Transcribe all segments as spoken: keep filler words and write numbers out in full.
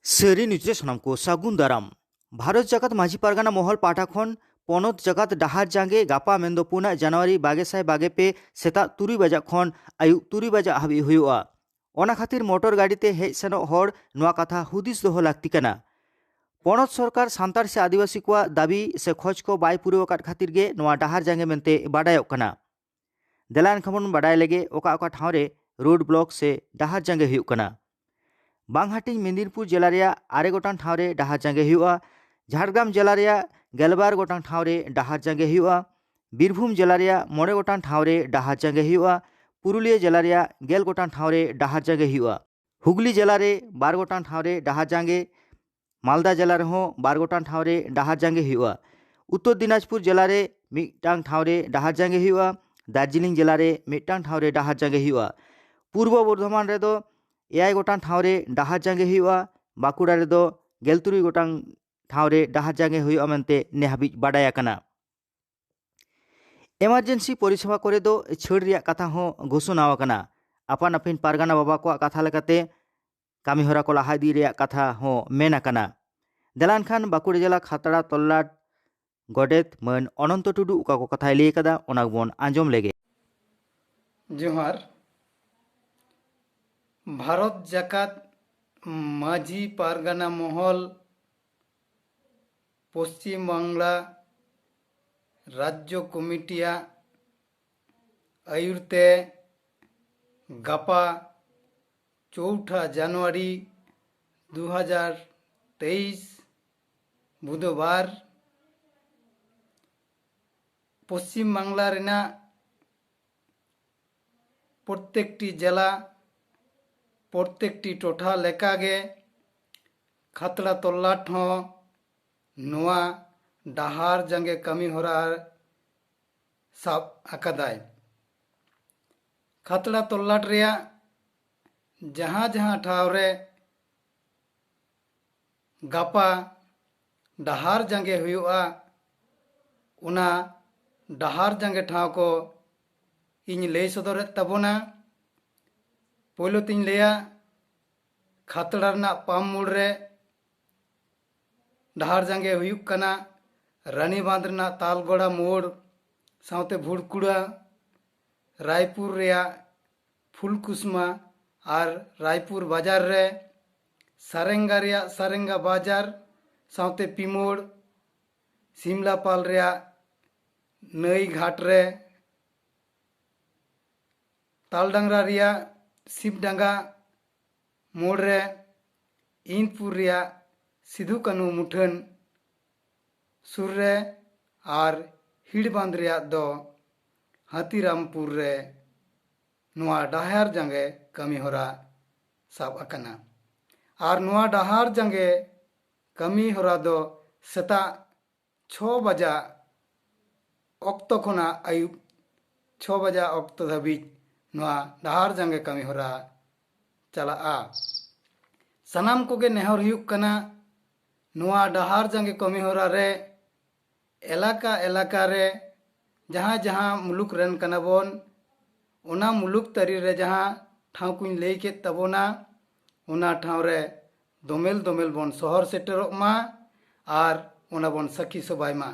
ᱥᱟᱹᱨᱤ ᱱᱤᱭᱩᱡᱽ ᱨᱮ ᱥᱟᱱᱟᱢ ᱠᱚ ᱥᱟᱹᱜᱩᱱ ᱫᱟᱨᱟᱢ᱾ ᱵᱷᱟᱨᱚᱛ ᱡᱟᱠᱟᱛ ᱢᱟᱹᱡᱷᱤ ᱯᱟᱨᱜᱟᱱᱟ ᱢᱚᱦᱚᱞ ᱯᱟᱦᱴᱟ ᱠᱷᱚᱱ ᱯᱚᱱᱚᱛ ᱡᱟᱠᱟᱛ ᱰᱟᱦᱟᱨ ᱡᱟᱸᱜᱮ ᱜᱟᱯᱟ ᱢᱮᱱᱫᱚ ᱯᱩᱱᱟᱜ ᱡᱟᱱᱩᱣᱟᱨᱤ ᱵᱟᱜᱮ ᱥᱟᱭ ᱵᱟᱜᱮ ᱯᱮ ᱥᱮᱛᱟᱜ ᱛᱩᱨᱩᱭ ᱵᱟᱡᱟᱜ ᱠᱷᱚᱱ ᱟᱹᱭᱩᱵ ᱛᱩᱨᱩᱭ ᱵᱟᱡᱟᱜ ᱦᱟᱹᱵᱤᱡ ᱦᱩᱭᱩᱜᱼᱟ᱾ ᱚᱱᱟ ᱠᱷᱟᱹᱛᱤᱨ ᱢᱚᱴᱚᱨ ᱜᱟᱹᱰᱤ ᱛᱮ ᱦᱮᱡ ᱥᱮᱱᱚᱜ ᱦᱚᱲ ᱱᱚᱣᱟ ᱠᱟᱛᱷᱟ ᱦᱩᱫᱤᱥ ᱫᱚᱦᱚ ᱞᱟᱹᱠᱛᱤ ᱠᱟᱱᱟ᱾ ᱯᱚᱱᱚᱛ ᱥᱚᱨᱠᱟᱨ ᱥᱟᱱᱛᱟᱲ ᱥᱮ ᱟᱹᱫᱤᱵᱟᱹᱥᱤ ᱠᱚᱣᱟᱜ ᱫᱟᱹᱵᱤ ᱥᱮ ᱠᱷᱚᱡᱽ ᱠᱚ ᱵᱟᱭ ᱯᱩᱨᱟᱹᱣ ᱟᱠᱟᱫ ᱠᱷᱟᱹᱛᱤᱨ ᱜᱮ ᱱᱚᱣᱟ ᱰᱟᱦᱟᱨ ᱡᱟᱸᱜᱮ ᱢᱮᱱᱛᱮ ᱵᱟᱰᱟᱭᱚᱜ ᱠᱟᱱᱟ᱾ ᱫᱮᱞᱟ ᱮᱱᱠᱷᱟᱱ ᱵᱚᱱ ᱵᱟᱰᱟᱭ ᱞᱮᱜᱮ ᱚᱠᱟ ᱚᱠᱟ ᱴᱷᱟᱶ ᱨᱮ ᱨᱳᱰ ᱵᱞᱚᱠ ᱥᱮ ᱰᱟᱦᱟᱨ ᱡᱟᱸᱜᱮ ᱦᱩᱭᱩᱜ ᱠᱟᱱᱟ᱾ ᱵᱟᱝᱦᱟᱴᱤᱧ ᱢᱮᱫᱤᱱᱯᱩᱨ ᱡᱮᱞᱟ ᱨᱮᱭᱟᱜ ᱟᱨᱮ ᱜᱚᱴᱟᱝ ᱴᱷᱟᱶ ᱨᱮ ᱰᱟᱦᱟᱨ ᱡᱟᱸᱜᱮ ᱦᱩᱭᱩᱜᱼᱟ᱾ ᱡᱷᱟᱲᱜᱨᱟᱢ ᱡᱮᱞᱟ ᱨᱮᱭᱟᱜ ᱜᱮᱞᱵᱟᱨ ᱜᱚᱴᱟᱝ ᱴᱷᱟᱶ ᱨᱮ ᱰᱟᱦᱟᱨ ᱡᱟᱸᱜᱮ ᱦᱩᱭᱩᱜᱼᱟ᱾ ᱵᱤᱨᱵᱷᱩᱢ ᱡᱮᱞᱟ ᱨᱮᱭᱟᱜ ᱢᱚᱬᱮ ᱜᱚᱴᱟᱝ ᱴᱷᱟᱶ ᱨᱮ ᱰᱟᱦᱟᱨ ᱡᱟᱸᱜᱮ ᱦᱩᱭᱩᱜᱼᱟ᱾ ᱯᱩᱨᱩᱞᱤᱭᱟᱹ ᱡᱮᱞᱟ ᱨᱮᱭᱟᱜ ᱜᱮᱞ ᱜᱚᱴᱟᱝ ᱴᱷᱟᱶ ᱨᱮ ᱰᱟᱦᱟᱨ ᱡᱟᱸᱜᱮ ᱦᱩᱭᱩᱜᱼᱟ᱾ ᱦᱩᱜᱽᱞᱤ ᱡᱮᱞᱟ ᱨᱮ ᱵᱟᱨ ᱜᱚᱴᱟᱝ ᱴᱷᱟᱶ ᱨᱮ ᱰᱟᱦᱟᱨ ᱡᱟᱸᱜᱮ, ᱢᱟᱞᱫᱟ ᱡᱮᱞᱟ ᱨᱮᱦᱚᱸ ᱵᱟᱨ ᱜᱚᱴᱟᱝ ᱴᱷᱟᱶ ᱨᱮ ᱰᱟᱦᱟᱨ ᱡᱟᱸᱜᱮ ᱦᱩᱭᱩᱜᱼᱟ᱾ ᱩᱛᱛᱚᱨ ᱫᱤᱱᱟᱡᱽᱯᱩᱨ ᱡᱮᱞᱟ ᱨᱮ ᱢᱤᱫᱴᱟᱝ ᱴᱷᱟᱶ ᱨᱮ ᱰᱟᱦᱟᱨ ᱡᱟᱸᱜᱮ ᱦᱩᱭᱩᱜᱼᱟ᱾ ᱫᱟᱨᱡᱤᱞᱤᱝ ᱡᱮᱞᱟ ᱨᱮ ᱢᱤᱫᱴᱟᱝ ᱴᱷᱟᱶ ᱨᱮ ᱰᱟᱦᱟᱨ ᱡᱟᱸᱜᱮ ᱦᱩᱭᱩᱜᱼᱟ᱾ ᱯᱩᱨᱵᱚ ᱵᱚᱨᱫᱷᱚᱢᱟᱱ ᱨᱮᱫᱚ ᱮᱭᱟᱭ ᱜᱚᱴᱟᱝ ᱴᱷᱟᱶ ᱨᱮ ᱰᱟᱦᱟᱨ ᱡᱟᱸᱜᱮ ᱦᱩᱭᱩᱜᱼᱟ᱾ ᱵᱟᱸᱠᱩᱲᱟ ᱨᱮᱫᱚ ᱜᱮᱞ ᱛᱩᱨᱩᱭ ᱜᱚᱴᱟᱝ ᱴᱷᱟᱶ ᱨᱮ ᱰᱟᱦᱟᱨ ᱡᱟᱸᱜᱮ ᱦᱩᱭᱩᱜᱼᱟ ᱢᱮᱱᱛᱮ ᱱᱮ ᱦᱟᱹᱵᱤᱡ ᱵᱟᱰᱟᱭ ᱟᱠᱟᱱᱟ᱾ ᱮᱢᱟᱨᱡᱮᱱᱥᱤ ᱯᱚᱨᱤᱥᱮᱵᱟ ᱠᱚᱨᱮ ᱫᱚ ᱪᱷᱟᱹᱲ ᱨᱮᱭᱟᱜ ᱠᱟᱛᱷᱟ ᱦᱚᱸ ᱜᱷᱳᱥᱚᱱᱟ ᱟᱠᱟᱱᱟ᱾ ᱟᱯᱟᱱ ᱟᱹᱯᱤᱱ ᱯᱟᱨᱜᱟᱱᱟ ᱵᱟᱵᱟ ᱠᱚᱣᱟᱜ ᱠᱟᱛᱷᱟ ᱞᱮᱠᱟᱛᱮ ᱠᱟᱹᱢᱤ ᱦᱚᱨᱟ ᱠᱚ ᱞᱟᱦᱟ ᱤᱫᱤ ᱨᱮᱭᱟᱜ ᱠᱟᱛᱷᱟ ᱦᱚᱸ ᱢᱮᱱ ᱟᱠᱟᱱᱟ᱾ ᱫᱮᱞᱟ ᱮᱱᱠᱷᱟᱱ ᱵᱟᱸᱠᱩᱲᱟ ᱡᱮᱞᱟ ᱠᱷᱟᱛᱲᱟ ᱛᱚᱞᱞᱟᱴ ᱜᱚᱰᱮᱛ ᱢᱟᱹᱱ ᱚᱱᱚᱱᱛᱚ ᱴᱩᱰᱩ ᱚᱠᱟ ᱠᱚ ᱠᱟᱛᱷᱟᱭ ᱞᱟᱹᱭ ᱟᱠᱟᱫᱟ, ᱚᱱᱟ ᱜᱮᱵᱚᱱ ᱟᱸᱡᱚᱢ ᱞᱮᱜᱮ᱾ ᱡᱚᱦᱟᱨ᱾ ᱵᱷᱟᱨᱚᱛ ᱡᱟᱠᱟᱛ ᱢᱟᱹᱡᱷᱤ ᱯᱟᱨᱜᱟᱱᱟ ᱢᱚᱦᱚᱞ ᱯᱚᱥᱪᱤᱢ ᱵᱟᱝᱞᱟ ᱨᱟᱡᱽᱡᱚ ᱠᱚᱢᱤᱴᱤᱭᱟᱜ ᱟᱹᱭᱩᱨ ᱛᱮ ᱜᱟᱯᱟ ᱪᱳᱣᱴᱷᱟ ᱡᱟᱱᱩᱣᱟᱨᱤ ᱫᱩ ᱦᱟᱡᱟᱨ ᱛᱮᱭᱤᱥ ᱵᱩᱫᱷᱵᱟᱨ ᱯᱚᱥᱪᱤᱢ ᱵᱟᱝᱞᱟ ᱨᱮᱱᱟᱜ ᱯᱨᱚᱛᱮᱠᱴᱤ ᱡᱮᱞᱟ, ᱯᱨᱚᱛᱮᱠᱴᱤ ᱴᱚᱴᱷᱟ ᱞᱮᱠᱟᱜᱮ ᱠᱷᱟᱛᱲᱟ ᱛᱚᱞᱞᱟᱴ ᱦᱚᱸ ᱱᱚᱣᱟ ᱰᱟᱦᱟᱨ ᱡᱟᱸᱜᱮ ᱠᱟᱹᱢᱤ ᱦᱚᱨᱟ ᱥᱟᱵ ᱟᱠᱟᱫᱟᱭ᱾ ᱠᱷᱟᱛᱲᱟ ᱛᱚᱞᱞᱟᱴ ᱨᱮᱭᱟᱜ ᱡᱟᱦᱟᱸ ᱡᱟᱦᱟᱸ ᱴᱷᱟᱶ ᱨᱮ ᱜᱟᱯᱟ ᱰᱟᱦᱟᱨ ᱡᱟᱸᱜᱮ ᱦᱩᱭᱩᱜᱼᱟ, ᱚᱱᱟ ᱰᱟᱦᱟᱨ ᱡᱟᱸᱜᱮ ᱴᱷᱟᱶ ᱠᱚ ᱤᱧ ᱞᱟᱹᱭ ᱥᱚᱫᱚᱨᱮᱫ ᱛᱟᱵᱚᱱᱟ᱾ ᱯᱳᱭᱞᱳ ᱛᱤᱧ ᱞᱟᱹᱭᱟ, ᱠᱷᱟᱛᱲᱟ ᱨᱮᱱᱟᱜ ᱯᱟᱢ ᱢᱳᱲ ᱨᱮ ᱰᱟᱦᱟᱨ ᱡᱟᱸᱜᱮ ᱦᱩᱭᱩᱜ ᱠᱟᱱᱟ ᱨᱟᱱᱤᱵᱟᱸᱫᱷ ᱨᱮᱱᱟᱜ ᱛᱟᱞᱜᱚᱲᱟ ᱢᱳᱲ ᱥᱟᱶᱛᱮ ᱵᱷᱩᱲᱠᱩᱲᱟ, ᱨᱟᱭᱯᱩᱨ ᱨᱮᱭᱟᱜ ᱯᱷᱩᱞᱠᱩᱥᱢᱟ ᱟᱨ ᱨᱟᱭᱯᱩᱨ ᱵᱟᱡᱟᱨ ᱨᱮ, ᱥᱟᱨᱮᱝᱜᱟ ᱨᱮᱭᱟᱜ ᱥᱟᱨᱮᱝᱜᱟ ᱵᱟᱡᱟᱨ ᱥᱟᱶᱛᱮ ᱯᱤᱢᱳᱲ, ᱥᱤᱢᱞᱟᱯᱟᱞ ᱨᱮᱭᱟᱜ ᱱᱟᱹᱭ ᱜᱷᱟᱴ ᱨᱮ, ᱛᱟᱞᱰᱟᱝᱨᱟ ᱨᱮᱭᱟᱜ ᱥᱤᱵᱰᱟᱸᱜᱟ ᱢᱳᱲ ᱨᱮ, ᱤᱱᱫᱽᱯᱩᱨ ᱨᱮᱭᱟᱜ ᱥᱤᱫᱷᱩ ᱠᱟᱹᱱᱦᱩ ᱢᱩᱴᱷᱟᱹᱱ ᱥᱩᱨ ᱨᱮ ᱟᱨ ᱦᱤᱲᱵᱟᱸᱫᱽ ᱨᱮᱭᱟᱜ ᱫᱚ ᱦᱟᱹᱛᱤᱨᱟᱢᱯᱩᱨ ᱨᱮ ᱱᱚᱣᱟ ᱰᱟᱦᱟᱨ ᱡᱟᱸᱜᱮ ᱠᱟᱹᱢᱤ ᱦᱚᱨᱟ ᱥᱟᱵ ᱟᱠᱟᱱᱟ᱾ ᱟᱨ ᱱᱚᱣᱟ ᱰᱟᱦᱟᱨ ᱡᱟᱸᱜᱮ ᱠᱟᱹᱢᱤ ᱦᱚᱨᱟ ᱫᱚ ᱥᱮᱛᱟᱜ ᱪᱷᱚ ᱵᱟᱡᱟ ᱚᱠᱛᱚ ᱠᱷᱚᱱᱟᱜ ᱟᱹᱭᱩᱵ ᱪᱷᱚ ᱵᱟᱡᱟ ᱚᱠᱛᱚ ᱫᱷᱟᱹᱵᱤᱡ ᱱᱚᱣᱟ ᱰᱟᱦᱟᱨ ᱡᱟᱸᱜᱮ ᱠᱟᱹᱢᱤ ᱦᱚᱨᱟ ᱪᱟᱞᱟᱜᱼᱟ᱾ ᱥᱟᱱᱟᱢ ᱠᱚᱜᱮ ᱱᱮᱦᱚᱨ ᱦᱩᱭᱩᱜ ᱠᱟᱱᱟ, ᱱᱚᱣᱟ ᱰᱟᱦᱟᱨ ᱡᱟᱸᱜᱮ ᱠᱟᱹᱢᱤ ᱦᱚᱨᱟ ᱨᱮ ᱮᱞᱟᱠᱟ ᱮᱞᱟᱠᱟ ᱨᱮ ᱡᱟᱦᱟᱸ ᱡᱟᱦᱟᱸ ᱢᱩᱞᱩᱠ ᱨᱮᱱ ᱠᱟᱱᱟ ᱵᱚᱱ, ᱚᱱᱟ ᱢᱩᱞᱩᱠ ᱛᱟᱹᱨᱤ ᱨᱮ ᱡᱟᱦᱟᱸ ᱴᱷᱟᱶ ᱠᱚᱧ ᱞᱟᱹᱭ ᱠᱮᱫ ᱛᱟᱵᱚᱱᱟ, ᱚᱱᱟ ᱴᱷᱟᱶ ᱨᱮ ᱫᱚᱢᱮᱞ ᱫᱚᱢᱮᱞ ᱵᱚᱱ ᱥᱚᱦᱚᱨ ᱥᱮᱴᱮᱨᱚᱜ ᱢᱟ ᱟᱨ ᱚᱱᱟ ᱵᱚᱱ ᱥᱟᱹᱠᱷᱤ ᱥᱚᱵᱷᱟᱭ ᱢᱟ᱾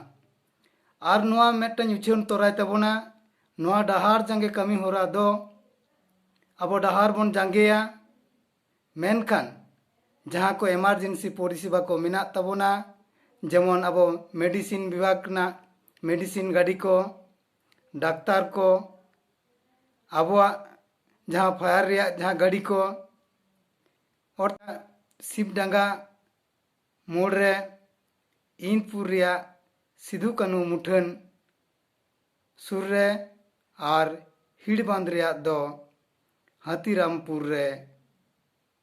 ᱟᱨ ᱱᱚᱣᱟ ᱢᱤᱫᱴᱟᱝ ᱩᱪᱷᱟᱹᱱ ᱛᱚᱨᱟᱭ ᱛᱟᱵᱚᱱᱟ, ᱱᱚᱣᱟ ᱰᱟᱦᱟᱨ ᱡᱟᱸᱜᱮ ᱠᱟᱹᱢᱤ ᱦᱚᱨᱟ ᱫᱚ ᱟᱵᱚ ᱰᱟᱦᱟᱨ ᱵᱚᱱ ᱡᱟᱸᱜᱮᱭᱟ, ᱢᱮᱱᱠᱷᱟᱱ ᱡᱟᱦᱟᱸ ᱠᱚ ᱮᱢᱟᱨᱡᱮᱱᱥᱤ ᱯᱚᱨᱤᱥᱮᱵᱟ ᱠᱚ ᱢᱮᱱᱟᱜ ᱛᱟᱵᱚᱱᱟ, ᱡᱮᱢᱚᱱ ᱟᱵᱚ ᱢᱮᱰᱤᱥᱤᱱ ᱵᱤᱵᱷᱟᱜᱽ ᱨᱮᱱᱟᱜ ᱢᱮᱰᱤᱥᱤᱱ ᱜᱟᱹᱰᱤ ᱠᱚ, ᱰᱟᱠᱛᱟᱨ ᱠᱚ, ᱟᱵᱚᱣᱟᱜ ᱡᱟᱦᱟᱸ ᱯᱷᱟᱭᱟᱨ ᱨᱮᱭᱟᱜ ᱡᱟᱦᱟᱸ ᱜᱟᱹᱰᱤ ᱠᱚ, ᱚᱨᱛᱷᱟᱛ ᱥᱤᱵᱰᱟᱸᱜᱟ ᱢᱳᱲ ᱨᱮ ᱤᱱᱫᱽᱯᱩᱨ ᱨᱮᱭᱟᱜ ᱥᱤᱫᱷᱩ ᱠᱟᱹᱱᱦᱩ ᱢᱩᱴᱷᱟᱹᱱ ᱥᱩᱨ ᱨᱮ ᱟᱨ ᱦᱤᱲᱵᱟᱸᱫᱽ ᱨᱮᱭᱟᱜ ᱫᱚ ᱦᱟᱹᱛᱤᱨᱟᱢᱯᱩᱨ ᱨᱮ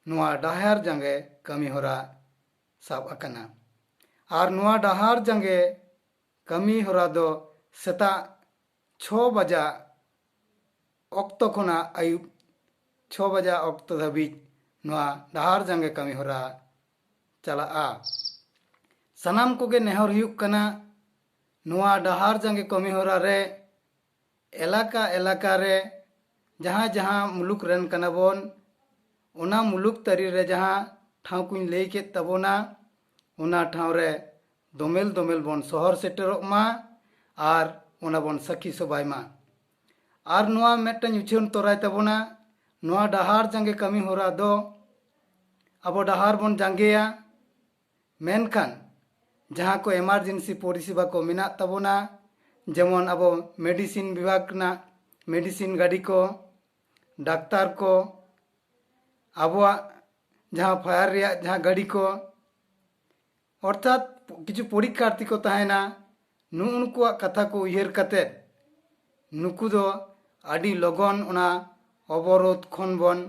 ᱱᱚᱣᱟ ᱰᱟᱦᱟᱨ ᱡᱟᱸᱜᱮ ᱠᱟᱹᱢᱤ ᱦᱚᱨᱟ ᱥᱟᱵ ᱟᱠᱟᱱᱟ᱾ ᱟᱨ ᱱᱚᱣᱟ ᱰᱟᱦᱟᱨ ᱡᱟᱸᱜᱮ ᱠᱟᱹᱢᱤ ᱦᱚᱨᱟ ᱫᱚ ᱥᱮᱛᱟᱜ ᱪᱷᱚ ᱵᱟᱡᱟ ᱚᱠᱛᱚ ᱠᱷᱚᱱᱟᱜ ᱟᱹᱭᱩᱵ ᱪᱷᱚ ᱵᱟᱡᱟ ᱚᱠᱛᱚ ᱫᱷᱟᱹᱵᱤᱡ ᱱᱚᱣᱟ ᱰᱟᱦᱟᱨ ᱡᱟᱸᱜᱮ ᱠᱟᱹᱢᱤ ᱦᱚᱨᱟ ᱪᱟᱞᱟᱜᱼᱟ᱾ ᱥᱟᱱᱟᱢ ᱠᱚᱜᱮ ᱱᱮᱦᱚᱨ ᱦᱩᱭᱩᱜ ᱠᱟᱱᱟ, ᱱᱚᱣᱟ ᱰᱟᱦᱟᱨ ᱡᱟᱸᱜᱮ ᱠᱟᱹᱢᱤ ᱦᱚᱨᱟ ᱨᱮ ᱮᱞᱟᱠᱟ ᱮᱞᱟᱠᱟ ᱨᱮ ᱡᱟᱦᱟᱸ ᱡᱟᱦᱟᱸ ᱢᱩᱞᱩᱠ ᱨᱮᱱ ᱠᱟᱱᱟ ᱵᱚᱱ, ᱚᱱᱟ ᱢᱩᱞᱩᱠ ᱛᱟᱹᱨᱤ ᱨᱮ ᱡᱟᱦᱟᱸ ᱴᱷᱟᱶ ᱠᱚᱧ ᱞᱟᱹᱭ ᱠᱮᱫ ᱛᱟᱵᱚᱱᱟ, ᱚᱱᱟ ᱴᱷᱟᱶ ᱨᱮ ᱫᱚᱢᱮᱞ ᱫᱚᱢᱮᱞ ᱵᱚᱱ ᱥᱚᱦᱚᱨ ᱥᱮᱴᱮᱨᱚᱜ ᱢᱟ ᱟᱨ ᱚᱱᱟ ᱵᱚᱱ ᱥᱟᱹᱠᱷᱤ ᱥᱚᱵᱷᱟᱭ ᱢᱟ᱾ ᱟᱨ ᱱᱚᱣᱟ ᱢᱤᱫᱴᱟᱝ ᱩᱪᱷᱟᱹᱱ ᱛᱚᱨᱟᱭ ᱛᱟᱵᱚᱱᱟ, ᱱᱚᱣᱟ ᱰᱟᱦᱟᱨ ᱡᱟᱸᱜᱮ ᱠᱟᱹᱢᱤ ᱦᱚᱨᱟ ᱫᱚ ᱟᱵᱚ ᱰᱟᱦᱟᱨ ᱵᱚᱱ ᱡᱟᱸᱜᱮᱭᱟ, ᱢᱮᱱᱠᱷᱟᱱ ᱡᱟᱦᱟᱸ ᱠᱚ emergency ᱯᱚᱨᱤᱥᱮᱵᱟ ᱠᱚ ᱢᱮᱱᱟᱜ ᱛᱟᱵᱚᱱᱟ, ᱡᱮᱢᱚᱱ ᱟᱵᱚ medicine ᱵᱤᱵᱷᱟᱜᱽ ᱨᱮᱱᱟᱜ medicine ᱜᱟᱹᱰᱤ ᱠᱚ, ᱰᱟᱠᱛᱟᱨ ᱠᱚ, ᱟᱵᱚᱣᱟᱜ ᱡᱟᱦᱟᱸ fire ᱨᱮᱭᱟᱜ ᱡᱟᱦᱟᱸ ᱜᱟᱹᱰᱤ ᱠᱚ, ᱚᱨᱛᱷᱟᱛ ᱠᱤᱪᱷᱩ ᱯᱚᱨᱤᱠᱠᱷᱟᱨᱛᱷᱤ ᱠᱚ ᱛᱟᱦᱮᱱᱟ, ᱱᱩᱜᱼᱩ ᱱᱩᱠᱩᱣᱟᱜ ᱠᱟᱛᱷᱟ ᱠᱚ ᱩᱭᱦᱟᱹᱨ ᱠᱟᱛᱮᱫ ᱱᱩᱠᱩ ᱫᱚ ᱟᱹᱰᱤ ᱞᱚᱜᱚᱱ ᱚᱱᱟ ᱚᱵᱚᱨᱳᱫᱷ ᱠᱷᱚᱱ ᱵᱚᱱ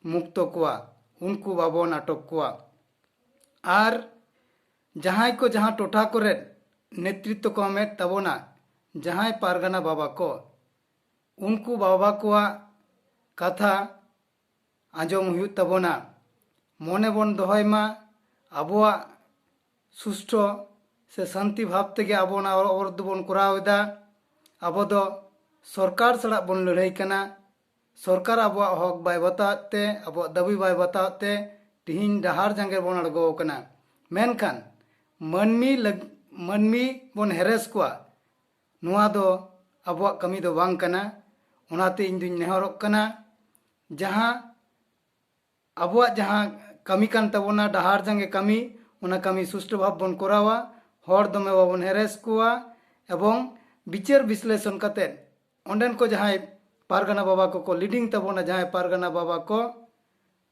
ᱢᱩᱠᱛᱚ ᱠᱚᱣᱟ, ᱩᱱᱠᱩ ᱵᱟᱵᱚᱱ ᱟᱴᱚᱠ ᱠᱚᱣᱟ᱾ ᱟᱨ ᱡᱟᱦᱟᱸᱭ ᱠᱚ ᱡᱟᱦᱟᱸ ᱴᱚᱴᱷᱟ ᱠᱚᱨᱮ ᱱᱮᱛᱨᱤᱛᱛᱚ ᱠᱚ ᱮᱢᱮᱫ ᱛᱟᱵᱚᱱᱟ, ᱡᱟᱦᱟᱸᱭ ᱯᱟᱨᱜᱟᱱᱟ ᱵᱟᱵᱟ ᱠᱚ, ᱩᱱᱠᱩ ᱵᱟᱵᱟ ᱠᱚᱣᱟᱜ ᱠᱟᱛᱷᱟ ᱟᱸᱡᱚᱢ ᱦᱩᱭᱩᱜ ᱛᱟᱵᱚᱱᱟ᱾ ᱢᱚᱱᱮ ᱵᱚᱱ ᱫᱚᱦᱚᱭ ᱢᱟ ᱟᱵᱚᱣᱟᱜ ᱥᱩᱥᱴᱷᱚ ᱥᱮ ᱥᱟᱱᱛᱤ ᱵᱷᱟᱵᱽ ᱛᱮᱜᱮ ᱟᱵᱚ ᱚᱱᱟ ᱚᱵᱚᱨᱳᱫᱷ ᱫᱚᱵᱚᱱ ᱠᱚᱨᱟᱣ ᱮᱫᱟ᱾ ᱟᱵᱚ ᱫᱚ ᱥᱚᱨᱠᱟᱨ ᱥᱟᱞᱟᱜ ᱵᱚᱱ ᱞᱟᱹᱲᱦᱟᱹᱭ ᱠᱟᱱᱟ᱾ ᱥᱚᱨᱠᱟᱨ ᱟᱵᱚᱣᱟᱜ ᱦᱚᱠ ᱵᱟᱭ ᱵᱟᱛᱟᱣᱮᱫ ᱛᱮ, ᱟᱵᱚᱣᱟᱜ ᱫᱟᱹᱵᱤ ᱵᱟᱭ ᱵᱟᱛᱟᱣᱮᱫ ᱛᱮ ᱛᱤᱦᱤᱧ ᱰᱟᱦᱟᱨ ᱡᱟᱸᱜᱮ ᱨᱮᱵᱚᱱ ᱟᱬᱜᱚ ᱟᱠᱟᱱᱟ᱾ ᱢᱮᱱᱠᱷᱟᱱ ᱢᱟᱹᱱᱢᱤ ᱞᱟᱹᱜ-, ᱢᱟᱹᱱᱢᱤ ᱵᱚᱱ ᱦᱮᱨᱮᱥ ᱠᱚᱣᱟ, ᱱᱚᱣᱟ ᱫᱚ ᱟᱵᱚᱣᱟᱜ ᱠᱟᱹᱢᱤ ᱫᱚ ᱵᱟᱝ ᱠᱟᱱᱟ᱾ ᱚᱱᱟᱛᱮ ᱤᱧ ᱫᱩᱧ ᱱᱮᱦᱚᱨᱚᱜ ᱠᱟᱱᱟ, ᱡᱟᱦᱟᱸ ᱟᱵᱚᱣᱟᱜ ᱡᱟᱦᱟᱸ ᱠᱟᱹᱢᱤ ᱠᱟᱱ ᱛᱟᱵᱚᱱᱟ, ᱰᱟᱦᱟᱨ ᱡᱟᱸᱜᱮ ᱠᱟᱹᱢᱤ, ᱚᱱᱟ ᱠᱟᱹᱢᱤ ᱥᱩᱥᱴᱷᱩ ᱵᱷᱟᱵᱽ ᱵᱚᱱ ᱠᱚᱨᱟᱣᱟ, ᱦᱚᱲ ᱫᱚᱢᱮ ᱵᱟᱵᱚᱱ ᱦᱮᱨᱮᱥ ᱠᱚᱣᱟ, ᱮᱵᱚᱝ ᱵᱤᱪᱟᱹᱨ ᱵᱤᱥᱞᱮᱥᱚᱱ ᱠᱟᱛᱮᱫ ᱚᱸᱰᱮᱱ ᱠᱚ ᱡᱟᱦᱟᱸᱭ ᱯᱟᱨᱜᱟᱱᱟ ᱵᱟᱵᱟ ᱠᱚᱠᱚ leading ᱛᱟᱵᱚᱱᱟ, ᱡᱟᱦᱟᱸᱭ ᱯᱟᱨᱜᱟᱱᱟ ᱵᱟᱵᱟ ᱠᱚ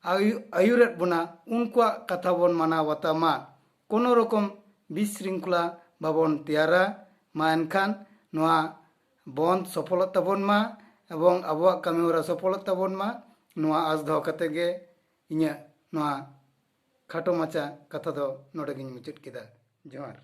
ᱟᱭᱩ-, ᱟᱹᱭᱩᱨᱮᱫ ᱵᱚᱱᱟ, ᱩᱱᱠᱩᱣᱟᱜ ᱠᱟᱛᱷᱟ ᱵᱚᱱ ᱢᱟᱱᱟᱣ ᱵᱟᱛᱟᱣ ᱢᱟ᱾ ᱠᱳᱱᱳ ᱨᱚᱠᱚᱢ ᱵᱤᱥᱨᱤᱝᱠᱷᱚᱞᱟ ᱵᱟᱵᱚᱱ ᱛᱮᱭᱟᱨᱟ᱾ ᱢᱟ ᱮᱱᱠᱷᱟᱱ ᱱᱚᱣᱟ ᱵᱚᱱᱫᱷ ᱥᱚᱯᱷᱚᱞᱚᱜ ᱛᱟᱵᱚᱱ ᱢᱟ ᱮᱵᱚᱝ ᱟᱵᱚᱣᱟᱜ ᱠᱟᱹᱢᱤ ᱦᱚᱨᱟ ᱥᱚᱯᱷᱚᱞᱚᱜ ᱛᱟᱵᱚᱱ ᱢᱟ, ᱱᱚᱣᱟ ᱟᱸᱥ ᱫᱚᱦᱚ ᱠᱟᱛᱮ ᱜᱮ ᱤᱧᱟᱹᱜ ᱱᱚᱣᱟ ᱠᱷᱟᱴᱚ ᱢᱟᱪᱷᱟ ᱠᱟᱛᱷᱟ ᱫᱚ ᱱᱚᱰᱮ ᱜᱤᱧ ᱢᱩᱪᱟᱹᱫ ᱠᱮᱫᱟ᱾ ᱡᱚᱦᱟᱨ᱾